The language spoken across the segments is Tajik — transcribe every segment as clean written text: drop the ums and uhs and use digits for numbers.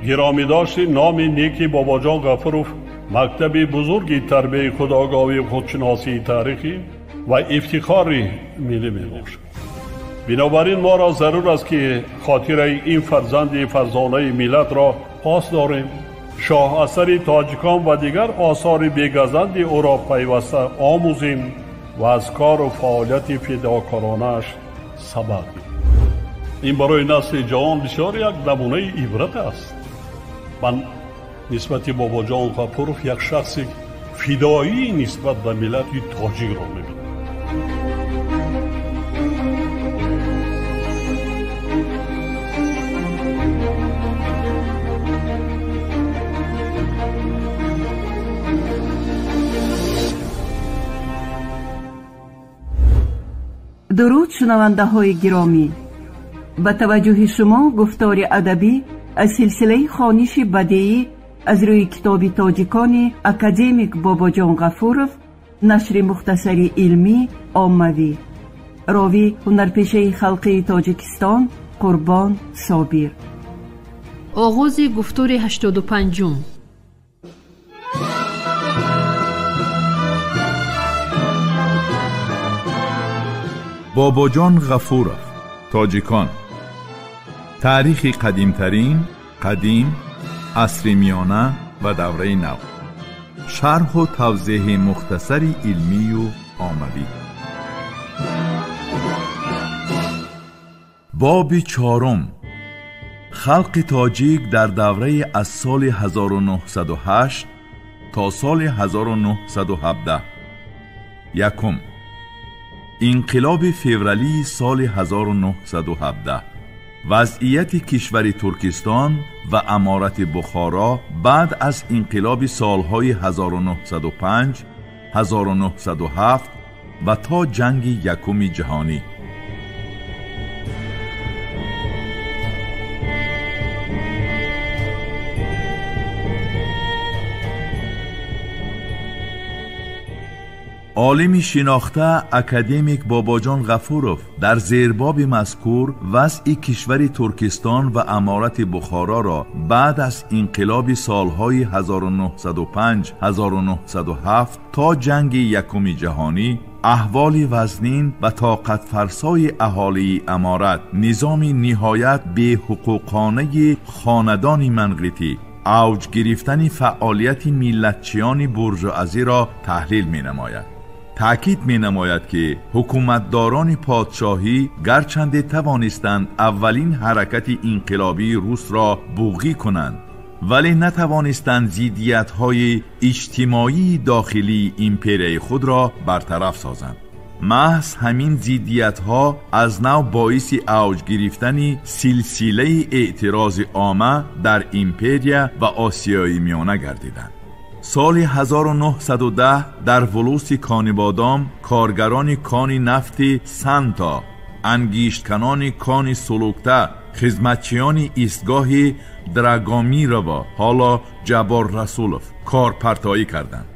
Гиромӣ дошти номи неки Бобоҷон Ғафуров мактаби бузурги тарбияи худогоҳӣ, худшиносии таърихӣ ва ифтихори миллӣ мебошад. Бинобар ин моро зарур аст, ки хотираи ин фарзанди фарзонаи миллатро пос дорем, шоҳасари тоҷикон ва дигар осори бегазанди ӯро пайваста омӯзем ва аз кору фаъолияти фидокоронааш сабақ гирем. Ин барои насли ҷавон бисёр як намунаи ибрат аст. Ман нисбати Бобоҷон Ғафуров як шахси фидоӣ нисбат ба миллати тоҷикро мебинам. Дуруд, шунавандаҳои гиромӣ! Ба таваҷҷӯҳи шумо гуфтори адабӣ аз силсилаи хониши бадеӣ аз рӯи китоби тоҷикони академик Бобоҷон Ғафуров, нашри мухтасари илмӣ оммавӣ. Ровӣ ҳунарпешаи халқии Тоҷикистон Қурбон Собир. Оғози гуфтори 85-ум. Бобоҷон Ғафуров, тоҷикон. Таърихи қадимтарин, қадим, асри миёна ва давраи нав. Шарҳу тавзеҳи мухтасари илмию оммавӣ. Боби чорум. Халқи тоҷик дар давраи аз соли 1908 то соли 1917. Якум. Инқилоби февралии соли 1917. Вазъияти кишвари Туркистон ва Аморати Бухоро баъд аз инқилоби солҳои 1905, 1907 ва то ҷанги якуми ҷаҳонӣ. Олими шинохта академик Бобоҷон Ғафуров дар зербоби мазкур вазъи кишвари Туркистон ва Аморати Бухороро баъд аз инқилоби солҳои 1905-1907 то ҷанги якуми ҷаҳонӣ, аҳволи вазнин ва тоқатфарсои аҳолии аморат, низоми ниҳоят беҳуқуқонаи хонадони манғитӣ, авҷ гирифтани фаъолияти миллатчиёни буржуазиро таҳлил менамояд. Таъкид менамояд, ки ҳукуматдорони подшоҳӣ гарчанде тавонистанд аввалин ҳаракати инқилобии русро буғӣ кунанд, вале натавонистанд зиддиятҳои иҷтимоии дохилии империяи худро бартараф созанд. Маҳз ҳамин зиддиятҳо аз нав боиси авҷ гирифтани силсилаи эътирози омма дар империя ва Осиёи Миёна гардиданд. Соли 1910 дар вулуси Конибодом коргарони кони нафти Санто, ангиштканони кони Сулукта, хизматчиёни истгоҳи Драгомирова, ҳоло Ҷаббор Расулов, корпартоӣ карданд.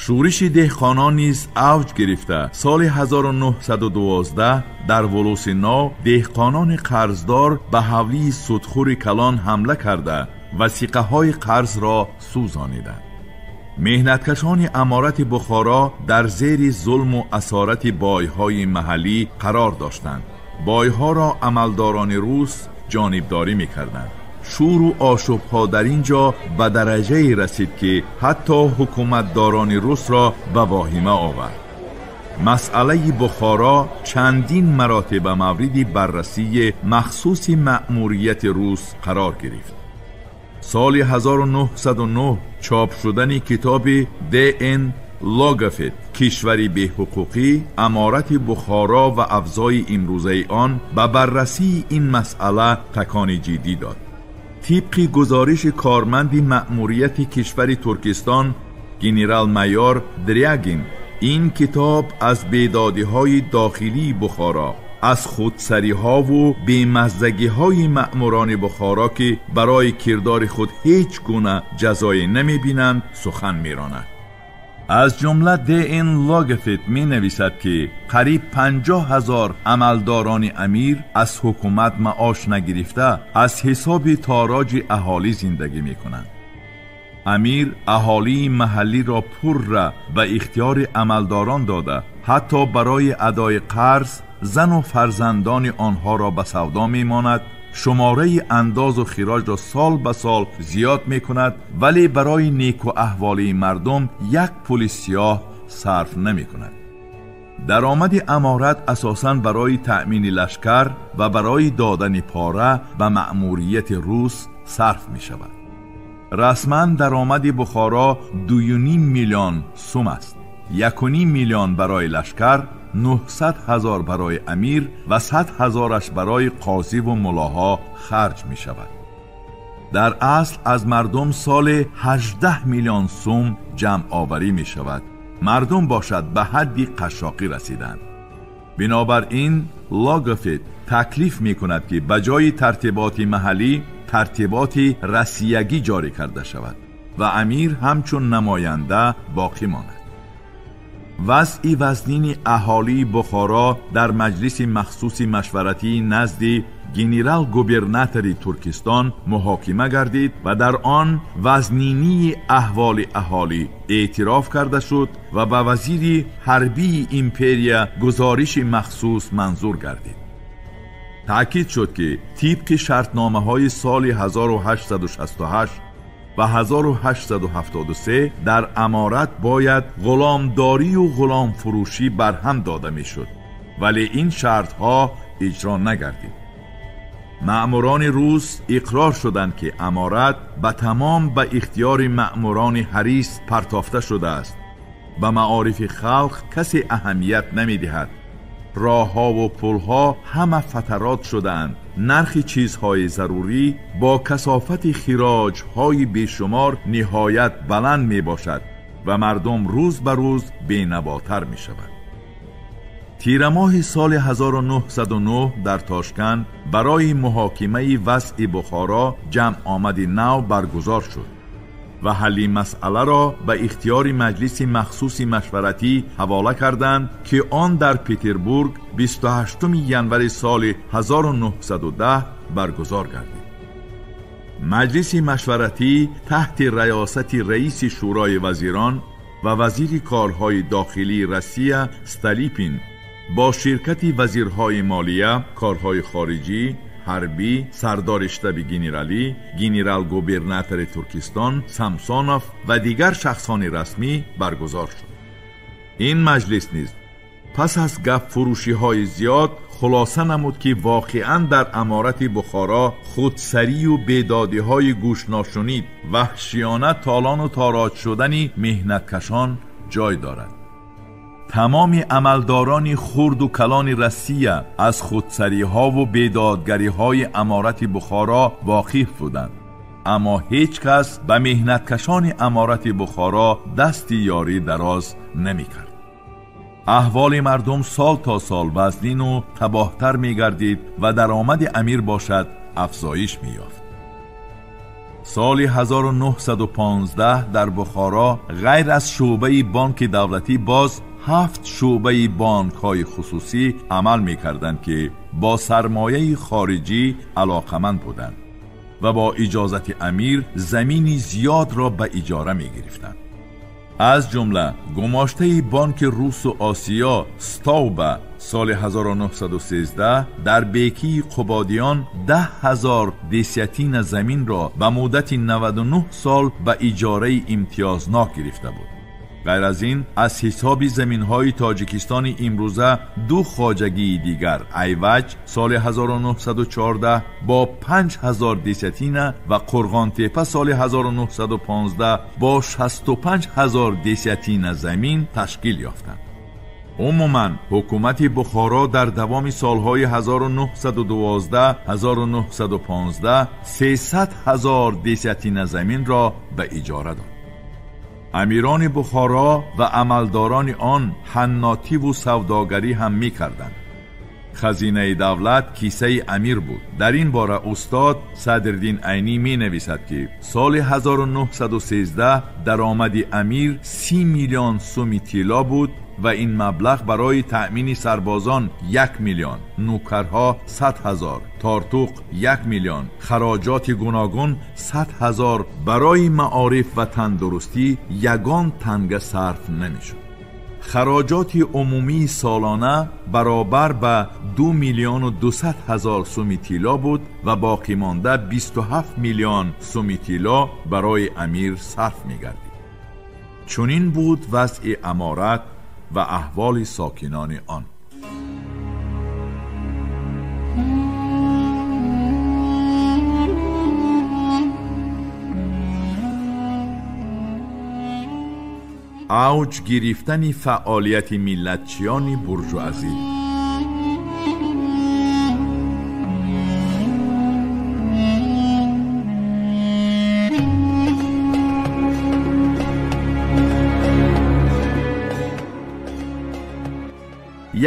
Шӯриши деҳқонон низ авҷ гирифта, соли 1912 дар вулуси Нав деҳқонони қарздор ба ҳавлии судхӯри калон ҳамла карда, васиқаҳои қарзро сӯзониданд. Меҳнаткашони Аморати Бухоро дар зери зулму асорати бойҳои маҳаллӣ қарор доштанд. Бойҳоро амалдорони рус ҷонибдорӣ мекарданд. Шӯру ошӯбҳо дар ин ҷо ба дараҷае расид, ки ҳатто ҳукуматдорони русро ба воҳима овард. Масъалаи Бухоро чандин маротиба мавриди баррасии махсуси маъмурияти рус қарор гирифт. Соли 1909 чоп шудани китоби Д.Н. Логафет «Кишвари беҳуқуқӣ, Аморати Бухоро ва авзои имрӯзаи он» ба баррасии ин масъала такони ҷиддӣ дод. Тибқи гузориши корманди маъмурияти кишвари Туркистон генерал-майор Дрягин, ин китоб аз бедодиҳои дохилии Бухоро, аз худсариҳову бемаззагиҳои маъмурони Бухоро, ки барои кирдори худ ҳеҷ гуна ҷазое намебинанд, сухан меронад. Аз ҷумла Д.Н. Лагофет менависад, ки қариб 50,000 амалдорони амир аз ҳукумат маош нагирифта аз ҳисоби тороҷи аҳолӣ зиндагӣ мекунанд. Амир аҳолии маҳаллиро пурра ба ихтиёри амалдорон дода, ҳатто барои адои қарз зану фарзандони онҳоро ба савдо мемонад, шумораи андозу хироҷро сол ба сол зиёд мекунад, вале барои неку аҳволии мардум як пули сиёҳ сарф намекунад. Даромади аморат асосан барои таъмини лашкар ва барои додани пора ба маъмурияти рус сарф мешавад. Расман даромади Бухоро 2,5 миллион сум аст. 1,5 миллион барои лашкар, 900,000 барои амир ва 100,000-аш барои қозиву мулоҳо харҷ мешавад. Дар асл аз мардум соли 18 миллион сум ҷамъоварӣ мешавад. Мардум бошад ба ҳадди қашшоқӣ расиданд. Бинобар ин Лагофет таклиф мекунад, ки ба ҷои тартиботи маҳаллӣ тартиботи расиягӣ ҷорӣ карда шавад ва амир ҳамчун намоянда боқӣ монад. Вазъи вазнини аҳолии Бухоро дар маҷлиси махсуси машваратии назди генерал-губернатори Туркистон муҳокима гардид ва дар он вазнинии аҳволи аҳолӣ эътироф карда шуд ва ба вазири ҳарбии империя гузориши махсус манзур гардид. Таъкид шуд, ки тибқи шартномаҳои соли 1868 ва 1873 дар аморат бояд ғуломдорию ғуломфурӯшӣ барҳам дода мешуд, вале ин шартҳо иҷро нагардид. Маъмурони рус иқрор шуданд, ки аморат ба тамом ба ихтиёри маъмурони ҳарис партофта шудааст. Ба маорифи халқ касе аҳамият намедиҳад. Роҳҳову пулҳо ҳама фатарот шудаанд. Нархи чизҳои зарурӣ бо касофати хироҷҳои бешумор ниҳоят баланд мебошад ва мардум рӯз ба рӯз бенаботар мешавад. Тирамоҳи соли 1909 дар Тошканд барои муҳокимаи вазъи Бухоро ҷамъомади нав баргузор шуд ва ҳалли масъаларо ба ихтиёри маҷлиси махсуси машваратӣ ҳавола карданд, ки он дар Петербург 28 январи соли 1910 баргузор гардид. Маҷлиси машваратӣ таҳти раёсати раиси Шӯрои вазирон ва вазири корҳои дохилии Россия Столипин бо ширкати вазирҳои молия, корҳои хориҷӣ, ҳарбӣ, сардори штаби генералӣ, генерал-губернатори Туркистон Самсонов ва дигар шахсони расмӣ баргузор шуд. Ин маҷлис низ пас аз гапфурӯшиҳои зиёд хулоса намуд, ки воқеан дар аморати Бухоро худсарию бедодиҳои гӯшношунид, ваҳшиёна толону тороҷ шудани меҳнаткашон ҷой дорад. Тамоми амалдорони хурду калони Россия аз худсариҳову бедодгариҳои аморати Бухоро воқиф буданд, аммо ҳеҷ кас ба меҳнаткашони аморати Бухоро дасти ёрӣ дароз намекард. Аҳволи мардум сол то сол вазнину табоҳтар мегардид ва даромади амир бошад афзоиш меёфт. Соли 1915 дар Бухоро ғайр аз шӯъбаи бонки давлатӣ боз 7 шӯъбаи бонкҳои хусусӣ амал мекарданд, ки бо сармояи хориҷӣ алоқаманд буданд ва бо иҷозати амир замини зиёдро ба иҷора мегирифтанд. Аз ҷумла гумоштаи бонки Русу Осиё Стауба соли 1913 дар бекии Қубодиён 10,000 десятина заминро ба муддати 99 сол ба иҷораи имтиёзнок гирифта буд. Ғайр аз ин аз ҳисоби заминҳои Тоҷикистони имрӯза ду хоҷагии дигар Айваҷ соли 1914 бо 5000 десятина ва Қурғонтепа соли 1915 бо 65000 десятина замин ташкил ёфтанд. Умуман ҳукумати Бухоро дар давоми солҳои 1912-1915 300,000 десятина заминро ба иҷора дод. Амирони Бухоро ва амалдорони он ҳаннотиву савдогарӣ ҳам мекарданд. Хазинаи давлат кисаи амир буд. Дар ин бора устод Садриддин Айнӣ менависад, ки соли 1913 даромади амир 30 миллион суми тилло буд ва ин маблағ барои таъмини сарбозон 1 миллион, нукарҳо 100 ҳазор, тортуқ 1 миллион, хароҷоти гуногун 100 ҳазор, барои маориф ва тандурустӣ ягон танга сарф намешуд. Хароҷоти умумии солона баробар ба 2 миллиону 200 ҳазор суми тилло буд ва боқимонда 27 миллион суми тилло барои амир сарф мегардид. Чунин буд вазъи аморат ва аҳволи сокинони он. Авҷ гирифтани фаъолияти миллатчиёни буржуазӣ.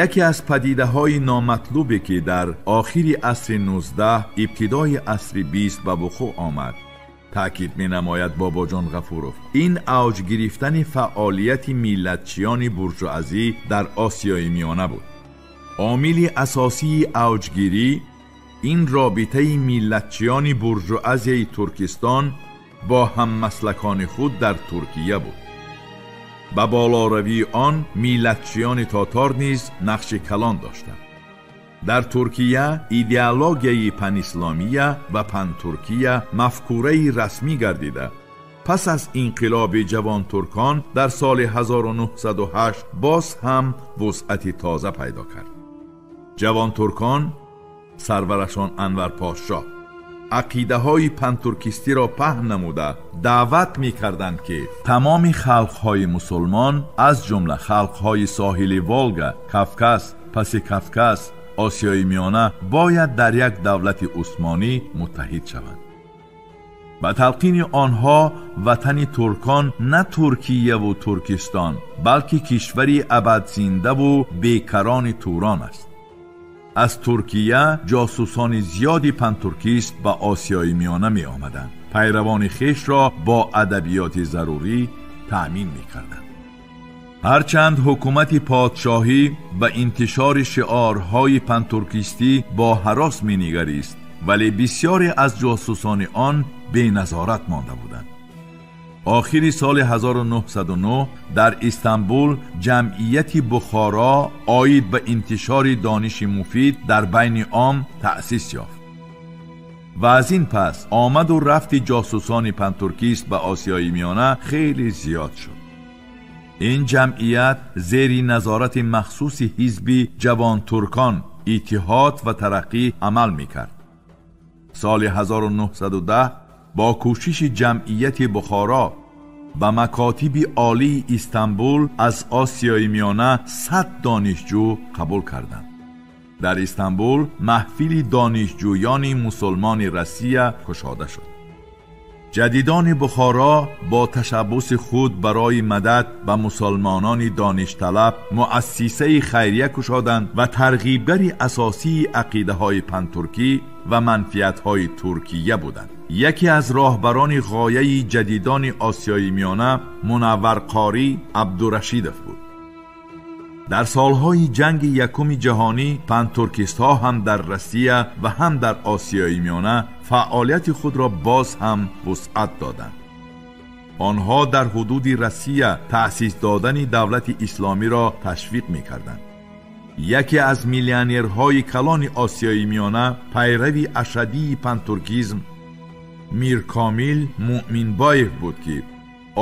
Яке аз падидаҳои номатлубе, ки дар охири асри 19 ибтидои асри 20 ба вуқӯъ омад, таъкид менамояд Бобоҷон Ғафуров, ин авҷ гирифтани фаъолияти миллатчиёни буржуазӣ дар Осиёи Миёна буд. Омили асосии авҷгирӣ ин робитаи миллатчиёни буржуазияи Туркистон бо ҳаммаслакони худ дар Туркия буд. Ба болоравии он миллатчиёни тотор низ нақши калон доштанд. Дар Туркия идеологияи панисломия ва пантуркия мафкураи расмӣ гардида, пас аз инқилоби ҷавонтуркон дар соли 1908 боз ҳам вусъати тоза пайдо кард. Ҷавонтуркон, сарварашон Анвар Подшоҳ, ақидаҳои пантуркистиро паҳн намуда даъват мекарданд, ки тамоми халқҳои мусулмон, аз ҷумла халқҳои соҳили Волга, Кавказ, паси Кавказ, Осиёи Миёна бояд дар як давлати усмонӣ муттаҳид шаванд. Ба талқини онҳо ватани туркон на Туркияву Туркистон, балки кишвари абадзиндаву бекарони Турон аст. Аз Туркия ҷосусони зиёди пантуркист ба Осиёи Миёна меомаданд. Пайравони хешро бо адабиёти зарурӣ таъмин мекарданд. Ҳарчанд ҳукумати подшоҳӣ ба интишори шиорҳои пантуркистӣ бо ҳарос менигарист, вале бисёре аз ҷосусони он беназорат монда буданд. Охири соли 1909 дар Истанбул ҷамъияти Бухоро оид ба интишори дониши муфид дар байни ом таъсис ёфт ва аз ин пас омаду рафти ҷосусони пантуркист ба Осиёи Миёна хеле зиёд шуд. Ин ҷамъият зери назорати махсуси ҳизби ҷавонтуркон Иттиҳод ва Тараққӣ амал мекард. Соли 1910 бо кӯшиши ҷамъияти Бухоро ба макотиби олии Истанбул аз Осиёи Миёна 100 донишҷӯ қабул карданд. Дар Истанбул маҳфили донишҷӯёни мусулмони Россия кушода шуд. Ҷадидони Бухоро бо ташаббуси худ барои мадад ба мусулмонони доништалаб муассисаи хайрия кушоданд ва тарғибгари асосии ақидаҳои пантуркӣ ва манфиатҳои Туркия буданд. Яке аз роҳбарони ғояи ҷадидони Осиёи Миёна Мунавварқорӣ Абдурашидов буд. Дар солҳои ҷанги якуми ҷаҳонӣ пантуркистҳо ҳам дар Россия ва ҳам дар Осиёи Миёна фаъолияти худро боз ҳам вусъат доданд. Онҳо дар ҳудуди Россия таъсис додани давлати исломиро ташвиқ мекарданд. Яке аз миллионерҳои калони Осиёи Миёна, пайрави ашаддии пантуркизм Миркомил Муъминбоев буд, ки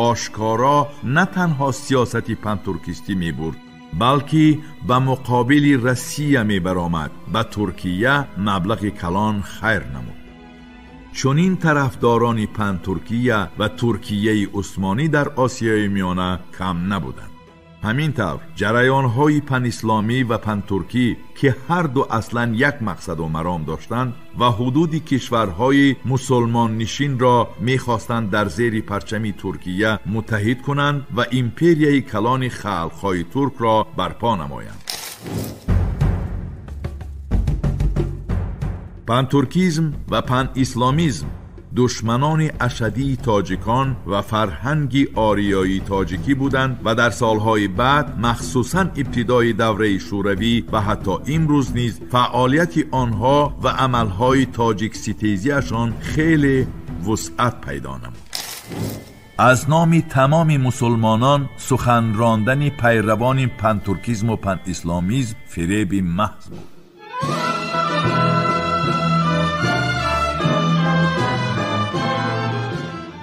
ошкоро на танҳо сиёсати пантуркистӣ мебурд, балки ба муқобили Россия мебаромад, ба Туркия маблағи калон хайр намуд. Чунин тарафдорони пантуркия ва Туркияи усмонӣ дар Осиёи Миёна кам набуданд. Ҳамин тавр ҷараёнҳои панисломӣ ва пантуркӣ, ки ҳар ду аслан як мақсаду маром доштанд ва ҳудуди кишварҳои мусулмоннишинро мехостанд дар зери парчами Туркия муттаҳид кунанд ва империяи калони халқҳои туркро барпо намоянд. Пантуркизм ва панисломизм душманони ашаддии тоҷикон ва фарҳанги ориёии тоҷикӣ буданд ва дар солҳои баъд, махсусан ибтидои давраи шӯравӣ ва ҳатто имрӯз низ фаъолияти онҳо ва амалҳои тоҷикситезиашон хеле вусъат пайдо намуд. Аз номи тамоми мусулмонон сухан рондани пайравони пантуркизму панисломизм фиреби маҳз буд.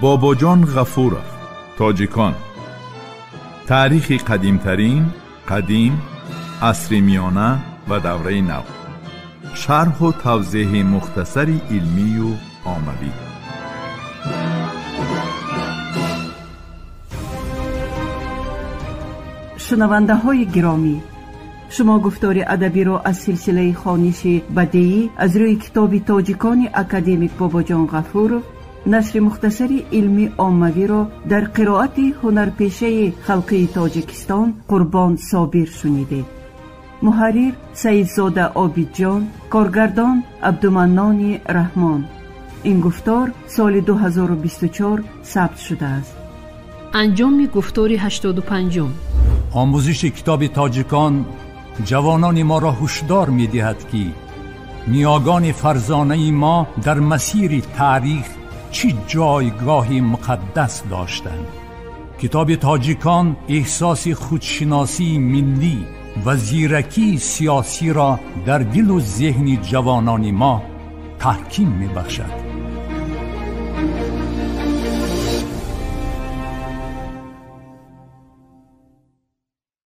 Бобоҷон Ғафуров. Тоҷикон. Таърихи қадимтарин, қадим, асри миёна ва давраи нав. Шарҳу тавзеҳи мухтасари илмию оммавӣ. Шунавандаҳои гиромӣ, шумо гуфтори адабиро аз силсилаи хониши бадеӣ аз рӯи китоби тоҷикони академик Бобоҷон Ғафуров, нашри мухтасари илмӣ оммавиро дар қироати ҳунарпешаи халқии Тоҷикистон Қурбон Собир шунидед. Муҳаррир Саидзода Обидҷон, коргардон Абдуманнони Раҳмон. Ин гуфтор соли 2024 сабт шудааст. Анҷоми гуфтори 85-ум. Омӯзиши китоби тоҷикон ҷавонони моро ҳушдор медиҳад, ки ниёгони фарзонаи мо дар масири таърих чӣ ҷойгоҳи муқаддас доштанд. Китоби тоҷикон эҳсоси худшиносии миллӣ ва зиракии сиёсиро дар дилу зеҳни ҷавонони мо таҳким мебахшад.